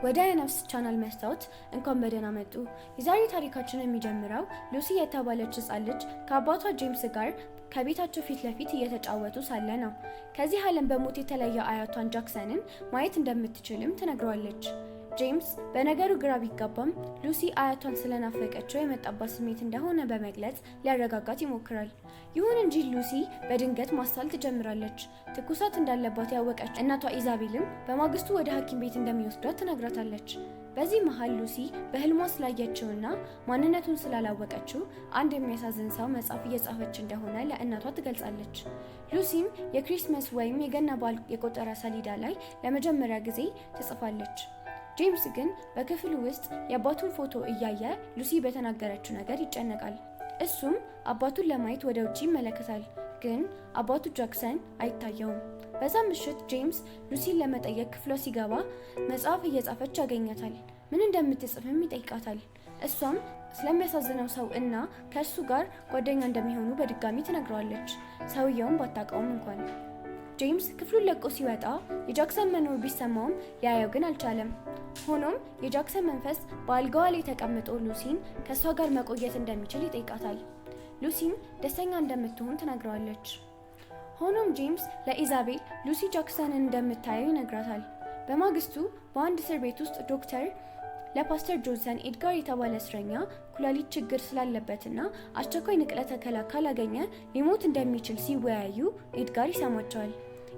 ወደ የነፍስ ቻናል መስታወት እንኳን በደህና መጡ። የዛሬ ታሪካችን የሚጀምረው ሉሲ የተባለች ሕፃን ልጅ ከአባቷ ጄምስ ጋር ከቤታቸው ፊት ለፊት እየተጫወቱ ሳለ ነው። ከዚህ ዓለም በሞት የተለየ አያቷን ጃክሰንን ማየት እንደምትችልም ትነግረዋለች። ጄምስ በነገሩ ግራ ቢጋባም ሉሲ አያቷን ስለናፈቀችው የመጣባት ስሜት እንደሆነ በመግለጽ ሊያረጋጋት ይሞክራል። ይሁን እንጂ ሉሲ በድንገት ማሳል ትጀምራለች። ትኩሳት እንዳለባት ያወቀች እናቷ ኢዛቤልም በማግስቱ ወደ ሐኪም ቤት እንደሚወስዷት ትነግራታለች። በዚህ መሃል ሉሲ በህልሟ ስላየችውና ማንነቱን ስላላወቀችው አንድ የሚያሳዝን ሰው መጽሐፍ እየጻፈች እንደሆነ ለእናቷ ትገልጻለች። ሉሲም የ Christmas ወይም የገና በዓል የቆጠራ ሰሌዳ ላይ ለመጀመሪያ ጊዜ ትጽፋለች። ጄምስ ግን በክፍሉ ውስጥ የአባቱን ፎቶ እያየ ሉሲ በተናገረችው ነገር ይጨነቃል። እሱም አባቱን ለማየት ወደ ውጭ ይመለከታል፣ ግን አባቱ ጃክሰን አይታየውም። በዛ ምሽት ጄምስ ሉሲን ለመጠየቅ ክፍሏ ሲገባ መጽሐፍ እየጻፈች ያገኛታል። ምን እንደምትጽፍም ይጠይቃታል። እሷም ስለሚያሳዝነው ሰው እና ከእሱ ጋር ጓደኛ እንደሚሆኑ በድጋሚ ትነግረዋለች፣ ሰውየውን ባታውቀውም እንኳን። ጄምስ ክፍሉን ለቆ ሲወጣ የጃክሰን መኖር ቢሰማውም ሊያየው ግን አልቻለም። ሆኖም የጃክሰን መንፈስ በአልጋዋ ላይ ተቀምጦ ሉሲን ከእሷ ጋር መቆየት እንደሚችል ይጠይቃታል። ሉሲም ደስተኛ እንደምትሆን ትነግረዋለች። ሆኖም ጄምስ ለኢዛቤል ሉሲ ጃክሰንን እንደምታየው ይነግራታል። በማግስቱ በአንድ እስር ቤት ውስጥ ዶክተር ለፓስተር ጆንሰን ኤድጋር የተባለ እስረኛ ኩላሊት ችግር ስላለበትና አስቸኳይ ንቅለ ተከላ ካላገኘ ሊሞት እንደሚችል ሲወያዩ ኤድጋር ይሰማቸዋል።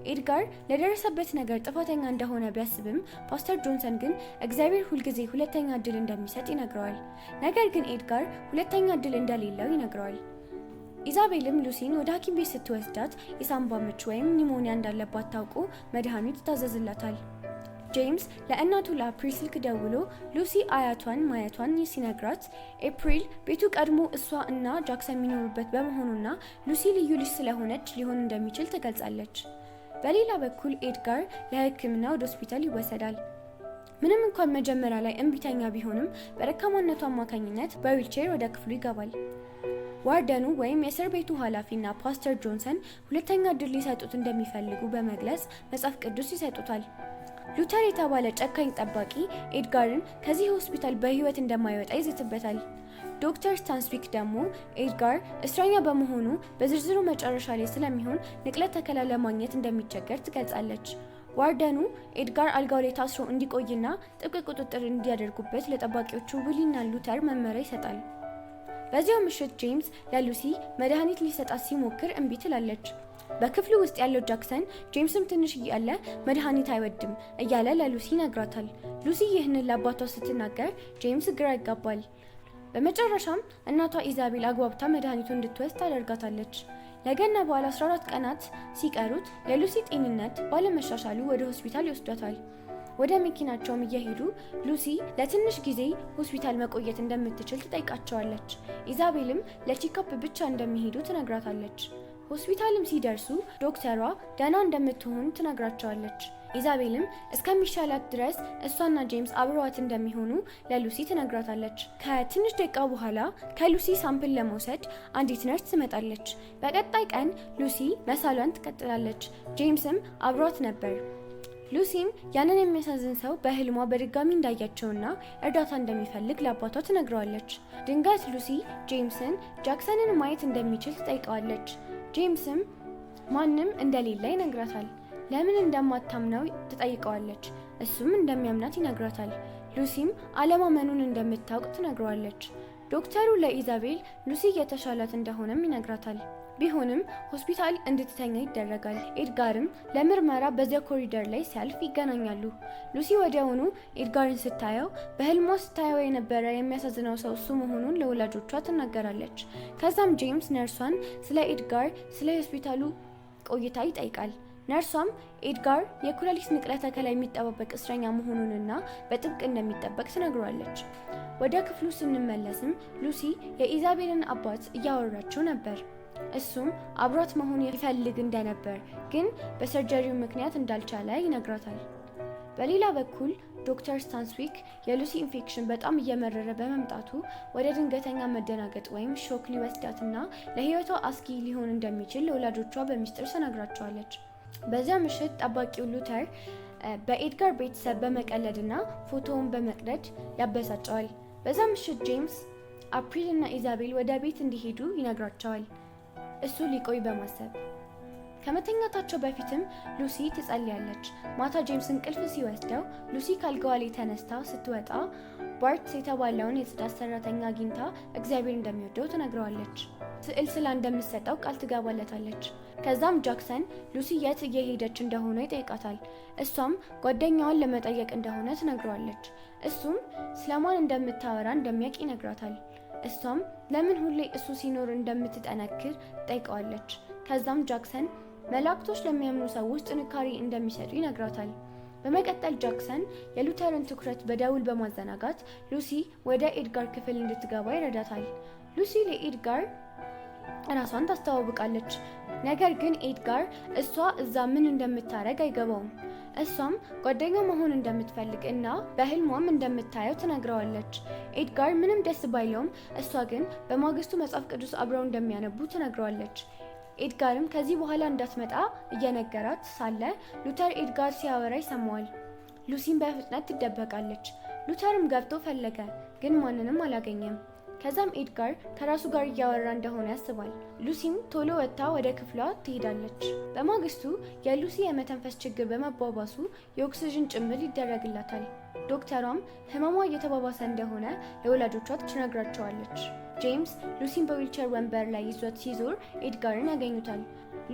ኤድጋር ለደረሰበት ነገር ጥፋተኛ እንደሆነ ቢያስብም ፓስተር ጆንሰን ግን እግዚአብሔር ሁልጊዜ ሁለተኛ እድል እንደሚሰጥ ይነግረዋል። ነገር ግን ኤድጋር ሁለተኛ እድል እንደሌለው ይነግረዋል። ኢዛቤልም ሉሲን ወደ ሐኪም ቤት ስትወስዳት የሳምባ ምች ወይም pneumonia እንዳለባት ታውቆ መድኃኒት ይታዘዝላታል። ጄምስ ለእናቱ ለአፕሪል ስልክ ደውሎ ሉሲ አያቷን ማየቷን ሲነግራት፣ ኤፕሪል ቤቱ ቀድሞ እሷ እና ጃክሰን የሚኖሩበት በመሆኑና ሉሲ ልዩ ልጅ ስለሆነች ሊሆን እንደሚችል ትገልጻለች። በሌላ በኩል ኤድጋር ለሕክምና ወደ ሆስፒታል ይወሰዳል። ምንም እንኳን መጀመሪያ ላይ እምቢተኛ ቢሆንም በደካማነቱ አማካኝነት በዊልቼር ወደ ክፍሉ ይገባል። Warden ኑ ወይም የእስር ቤቱ ኃላፊና ፓስተር ጆንሰን ሁለተኛ እድል ሊሰጡት እንደሚፈልጉ በመግለጽ መጽሐፍ ቅዱስ ይሰጡታል። ሉተር የተባለ ጨካኝ ጠባቂ ኤድጋርን ከዚህ ሆስፒታል በሕይወት እንደማይወጣ ይዝትበታል። ዶክተር ስታንስዊክ ደግሞ ኤድጋር እስረኛ በመሆኑ በዝርዝሩ መጨረሻ ላይ ስለሚሆን ንቅለ ተከላ ለማግኘት እንደሚቸገር ትገልጻለች። Warden ኑ ኤድጋር አልጋው ላይ ታስሮ እንዲቆይና ጥብቅ ቁጥጥር እንዲያደርጉበት ለጠባቂዎቹ ዊሊና ሉተር መመሪያ ይሰጣል። በዚያው ምሽት ጄምስ ለሉሲ መድኃኒት ሊሰጣት ሲሞክር እምቢ ትላለች። በክፍሉ ውስጥ ያለው ጃክሰን ጄምስም ትንሽ እያለ መድኃኒት አይወድም እያለ ለሉሲ ይነግራታል። ሉሲ ይህንን ለአባቷ ስትናገር ጄምስ ግራ ይጋባል። በመጨረሻም እናቷ ኢዛቤል አግባብታ መድኃኒቱን እንድትወስድ ታደርጋታለች። ለገና በዓል 14 ቀናት ሲቀሩት የሉሲ ጤንነት ባለመሻሻሉ ወደ ሆስፒታል ይወስዷታል። ወደ መኪናቸውም እየሄዱ ሉሲ ለትንሽ ጊዜ ሆስፒታል መቆየት እንደምትችል ትጠይቃቸዋለች። ኢዛቤልም ለ checkup ብቻ እንደሚሄዱ ትነግራታለች። ሆስፒታልም ሲደርሱ ዶክተሯ ደህና እንደምትሆን ትነግራቸዋለች። ኢዛቤልም እስከሚሻላት ድረስ እሷና ጄምስ አብረዋት እንደሚሆኑ ለሉሲ ትነግራታለች። ከትንሽ ደቂቃ በኋላ ከሉሲ sample ለመውሰድ አንዲት ነርስ ትመጣለች። በቀጣይ ቀን ሉሲ መሳሏን ትቀጥላለች። ጄምስም አብሯት ነበር። ሉሲም ያንን የሚያሳዝን ሰው በህልሟ በድጋሚ እንዳያቸውና እርዳታ እንደሚፈልግ ለአባቷ ትነግረዋለች። ድንገት ሉሲ ጄምስን ጃክሰንን ማየት እንደሚችል ትጠይቀዋለች። ጄምስም ማንም እንደሌለ ይነግራታል። ለምን እንደማታምነው ትጠይቀዋለች። እሱም እንደሚያምናት ይነግራታል። ሉሲም አለማመኑን እንደምታውቅ ትነግረዋለች። ዶክተሩ ለኢዛቤል ሉሲ እየተሻላት እንደሆነም ይነግራታል። ቢሆንም ሆስፒታል እንድትተኛ ይደረጋል። ኤድጋርም ለምርመራ በዚያ ኮሪደር ላይ ሲያልፍ ይገናኛሉ። ሉሲ ወዲያውኑ ኤድጋርን ስታየው በህልሟ ስታየው የነበረ የሚያሳዝነው ሰው እሱ መሆኑን ለወላጆቿ ትናገራለች። ከዛም ጄምስ ነርሷን ስለ ኤድጋር ስለ ሆስፒታሉ ቆይታ ይጠይቃል። ነርሷም ኤድጋር የኩላሊት ንቅለ ተከላ የሚጠባበቅ እስረኛ መሆኑንና በጥብቅ እንደሚጠበቅ ትነግሯለች። ወደ ክፍሉ ስንመለስም ሉሲ የኢዛቤልን አባት እያወራችው ነበር። እሱም አብሯት መሆን ይፈልግ እንደነበር ግን በ surgery ው ምክንያት እንዳልቻለ ይነግራታል። በሌላ በኩል ዶክተር ስታንስዊክ የሉሲ ኢንፌክሽን በጣም እየመረረ በመምጣቱ ወደ ድንገተኛ መደናገጥ ወይም shock ሊወስዳትና ለሕይወቷ አስጊ ሊሆን እንደሚችል ለወላጆቿ በሚስጥር ተናግራቸዋለች። በዚያ ምሽት ጠባቂው ሉተር በኤድጋር ቤተሰብ በመቀለድና ፎቶውን በመቅደድ ያበሳጨዋል። በዛ ምሽት ጄምስ አፕሪል እና ኢዛቤል ወደ ቤት እንዲሄዱ ይነግራቸዋል፣ እሱ ሊቆይ በማሰብ። ከመተኛታቸው በፊትም ሉሲ ትጸልያለች። ማታ ጄምስ እንቅልፍ ሲወስደው ሉሲ ካልጋዋ ላይ ተነስታ ስትወጣ ባርት የተባለውን የጽዳት ሰራተኛ አግኝታ እግዚአብሔር እንደሚወደው ትነግረዋለች። ስዕል ስላ እንደምትሰጠው ቃል ትገባለታለች። ከዛም ጃክሰን ሉሲ የት እየሄደች እንደሆነ ይጠይቃታል። እሷም ጓደኛዋን ለመጠየቅ እንደሆነ ትነግረዋለች። እሱም ስለማን እንደምታወራ እንደሚያውቅ ይነግራታል። እሷም ለምን ሁሌ እሱ ሲኖር እንደምትጠነክር ትጠይቀዋለች። ከዛም ጃክሰን መላእክቶች ለሚያምኑ ሰዎች ጥንካሬ እንደሚሰጡ ይነግራታል። በመቀጠል ጃክሰን የሉተርን ትኩረት በደውል በማዘናጋት ሉሲ ወደ ኤድጋር ክፍል እንድትገባ ይረዳታል። ሉሲ ለኤድጋር ራሷን ታስተዋውቃለች። ነገር ግን ኤድጋር እሷ እዛ ምን እንደምታረግ አይገባውም። እሷም ጓደኛ መሆን እንደምትፈልግ እና በህልሟም እንደምታየው ትነግረዋለች። ኤድጋር ምንም ደስ ባይለውም እሷ ግን በማግስቱ መጽሐፍ ቅዱስ አብረው እንደሚያነቡ ትነግረዋለች። ኤድጋርም ከዚህ በኋላ እንዳትመጣ እየነገራት ሳለ ሉተር ኤድጋር ሲያወራ ይሰማዋል። ሉሲም በፍጥነት ትደበቃለች። ሉተርም ገብቶ ፈለገ፣ ግን ማንንም አላገኘም። ከዛም ኤድጋር ከራሱ ጋር እያወራ እንደሆነ ያስባል። ሉሲም ቶሎ ወጥታ ወደ ክፍሏ ትሄዳለች። በማግስቱ የሉሲ የመተንፈስ ችግር በመባባሱ የኦክስጅን ጭምብል ይደረግላታል። ዶክተሯም ህመሟ እየተባባሰ እንደሆነ ለወላጆቿ ትነግራቸዋለች። ጄምስ ሉሲን በዊልቸር ወንበር ላይ ይዟት ሲዞር ኤድጋርን ያገኙታል።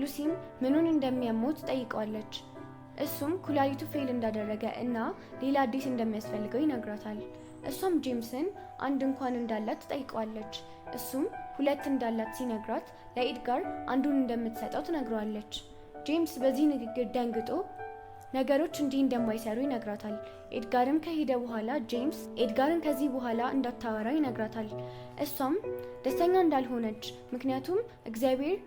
ሉሲም ምኑን እንደሚያመው ትጠይቀዋለች። እሱም ኩላሊቱ fail እንዳደረገ እና ሌላ አዲስ እንደሚያስፈልገው ይነግራታል። እሷም ጄምስን አንድ እንኳን እንዳላት ትጠይቀዋለች። እሱም ሁለት እንዳላት ሲነግራት ለኤድጋር አንዱን እንደምትሰጠው ትነግረዋለች። ጄምስ በዚህ ንግግር ደንግጦ ነገሮች እንዲህ እንደማይሰሩ ይነግራታል። ኤድጋርም ከሄደ በኋላ ጄምስ ኤድጋርን ከዚህ በኋላ እንዳታወራ ይነግራታል። እሷም ደስተኛ እንዳልሆነች ምክንያቱም እግዚአብሔር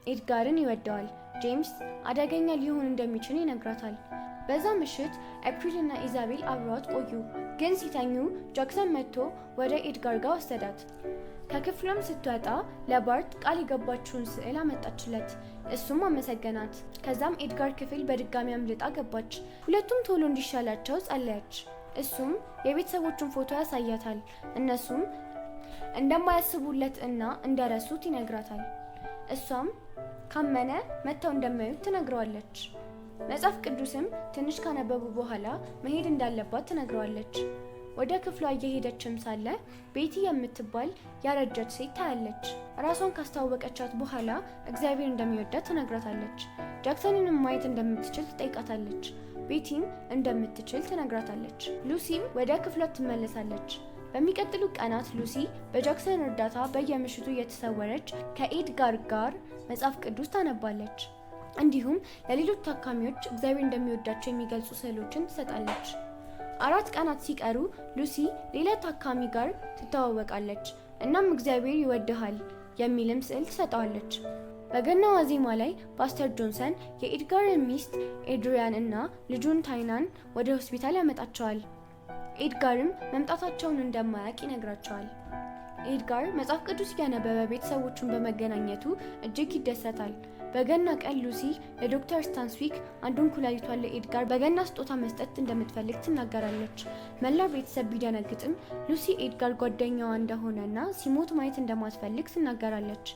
ኤድጋርን ይወደዋል። ጄምስ አደገኛ ሊሆን እንደሚችል ይነግራታል። በዛ ምሽት ኤፕሪል እና ኢዛቤል አብረዋት ቆዩ። ግን ሲተኙ ጃክሰን መጥቶ ወደ ኤድጋር ጋር ወሰዳት። ከክፍሏም ስትወጣ ለባርት ቃል የገባችውን ስዕል አመጣችለት። እሱም አመሰገናት። ከዛም ኤድጋር ክፍል በድጋሚ አምልጣ ገባች። ሁለቱም ቶሎ እንዲሻላቸው ጸለየች። እሱም የቤተሰቦቹን ፎቶ ያሳያታል። እነሱም እንደማያስቡለት እና እንደረሱት ይነግራታል። እሷም ካመነ መጥተው እንደሚያዩት ትነግረዋለች። መጽሐፍ ቅዱስም ትንሽ ካነበቡ በኋላ መሄድ እንዳለባት ትነግረዋለች። ወደ ክፍሏ እየሄደችም ሳለ ቤቲ የምትባል ያረጀች ሴት ታያለች። ራሷን ካስተዋወቀቻት በኋላ እግዚአብሔር እንደሚወዳት ትነግራታለች። ጃክሰንንም ማየት እንደምትችል ትጠይቃታለች። ቤቲም እንደምትችል ትነግራታለች። ሉሲም ወደ ክፍሏ ትመለሳለች። በሚቀጥሉ ቀናት ሉሲ በጃክሰን እርዳታ በየምሽቱ እየተሰወረች ከኤድጋር ጋር መጽሐፍ ቅዱስ ታነባለች። እንዲሁም ለሌሎች ታካሚዎች እግዚአብሔር እንደሚወዳቸው የሚገልጹ ስዕሎችን ትሰጣለች። 4 ቀናት ሲቀሩ ሉሲ ሌላ ታካሚ ጋር ትተዋወቃለች። እናም እግዚአብሔር ይወድሃል የሚልም ስዕል ትሰጠዋለች። በገና ዋዜማ ላይ ፓስተር ጆንሰን የኤድጋርን ሚስት ኤድሪያን እና ልጁን ታይናን ወደ ሆስፒታል ያመጣቸዋል። ኤድጋርም መምጣታቸውን እንደማያውቅ ይነግራቸዋል። ኤድጋር መጽሐፍ ቅዱስ እያነበበ ቤተሰቦቹን በመገናኘቱ እጅግ ይደሰታል። በገና ቀን ሉሲ ለዶክተር ስታንስዊክ አንዱን ኩላሊቷን ለኤድጋር በገና ስጦታ መስጠት እንደምትፈልግ ትናገራለች። መላው ቤተሰብ ቢደነግጥም ሉሲ ኤድጋር ጓደኛዋ እንደሆነና ሲሞት ማየት እንደማትፈልግ ትናገራለች።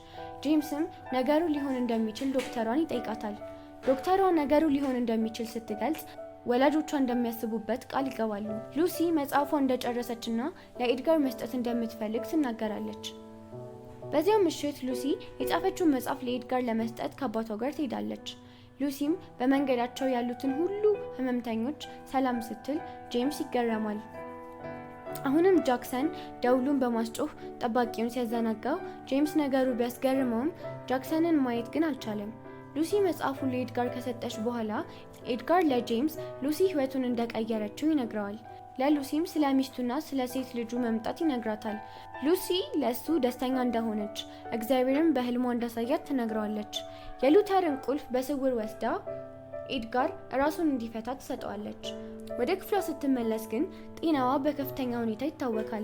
ጄምስም ነገሩ ሊሆን እንደሚችል ዶክተሯን ይጠይቃታል። ዶክተሯ ነገሩ ሊሆን እንደሚችል ስትገልጽ ወላጆቿ እንደሚያስቡበት ቃል ይገባሉ። ሉሲ መጽሐፏን እንደጨረሰችና ለኤድጋር መስጠት እንደምትፈልግ ትናገራለች። በዚያው ምሽት ሉሲ የጻፈችውን መጽሐፍ ለኤድጋር ለመስጠት ከአባቷ ጋር ትሄዳለች። ሉሲም በመንገዳቸው ያሉትን ሁሉ ህመምተኞች ሰላም ስትል ጄምስ ይገረማል። አሁንም ጃክሰን ደውሉን በማስጮህ ጠባቂውን ሲያዘናጋው ጄምስ ነገሩ ቢያስገርመውም ጃክሰንን ማየት ግን አልቻለም። ሉሲ መጽሐፉን ለኤድጋር ከሰጠች በኋላ ኤድጋር ለጄምስ ሉሲ ህይወቱን እንደቀየረችው ይነግረዋል። ለሉሲም ስለ ሚስቱና ስለ ሴት ልጁ መምጣት ይነግራታል። ሉሲ ለእሱ ደስተኛ እንደሆነች እግዚአብሔርን በህልሟ እንዳሳያት ትነግረዋለች። የሉተርን ቁልፍ በስውር ወስዳ ኤድጋር ራሱን እንዲፈታ ትሰጠዋለች። ወደ ክፍሏ ስትመለስ ግን ጤናዋ በከፍተኛ ሁኔታ ይታወካል።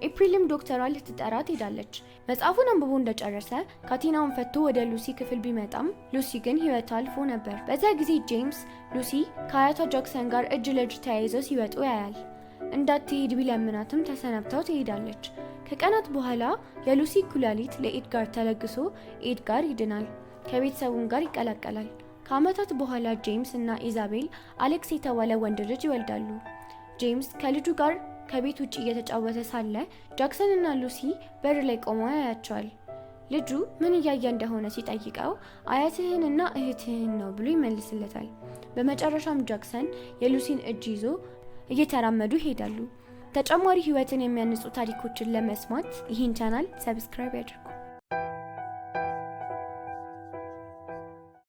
ኤፕሪልም ዶክተሯ ልትጠራ ትሄዳለች። መጽሐፉን አንብቦ እንደጨረሰ ካቴናውን ፈቶ ወደ ሉሲ ክፍል ቢመጣም ሉሲ ግን ሕይወቷ አልፎ ነበር። በዚያ ጊዜ ጄምስ ሉሲ ከአያቷ ጃክሰን ጋር እጅ ለእጅ ተያይዘው ሲወጡ ያያል። እንዳትሄድ ቢለምናትም ተሰናብታው ትሄዳለች። ከቀናት በኋላ የሉሲ ኩላሊት ለኤድጋር ተለግሶ ኤድጋር ይድናል፣ ከቤተሰቡም ጋር ይቀላቀላል። ከዓመታት በኋላ ጄምስ እና ኢዛቤል አሌክስ የተባለ ወንድ ልጅ ይወልዳሉ። ጄምስ ከልጁ ጋር ከቤት ውጭ እየተጫወተ ሳለ ጃክሰን እና ሉሲ በር ላይ ቆመው ያያቸዋል። ልጁ ምን እያየ እንደሆነ ሲጠይቀው አያትህንና እህትህን ነው ብሎ ይመልስለታል። በመጨረሻም ጃክሰን የሉሲን እጅ ይዞ እየተራመዱ ይሄዳሉ። ተጨማሪ ህይወትን የሚያንጹ ታሪኮችን ለመስማት ይህን channel subscribe ያድርጉ።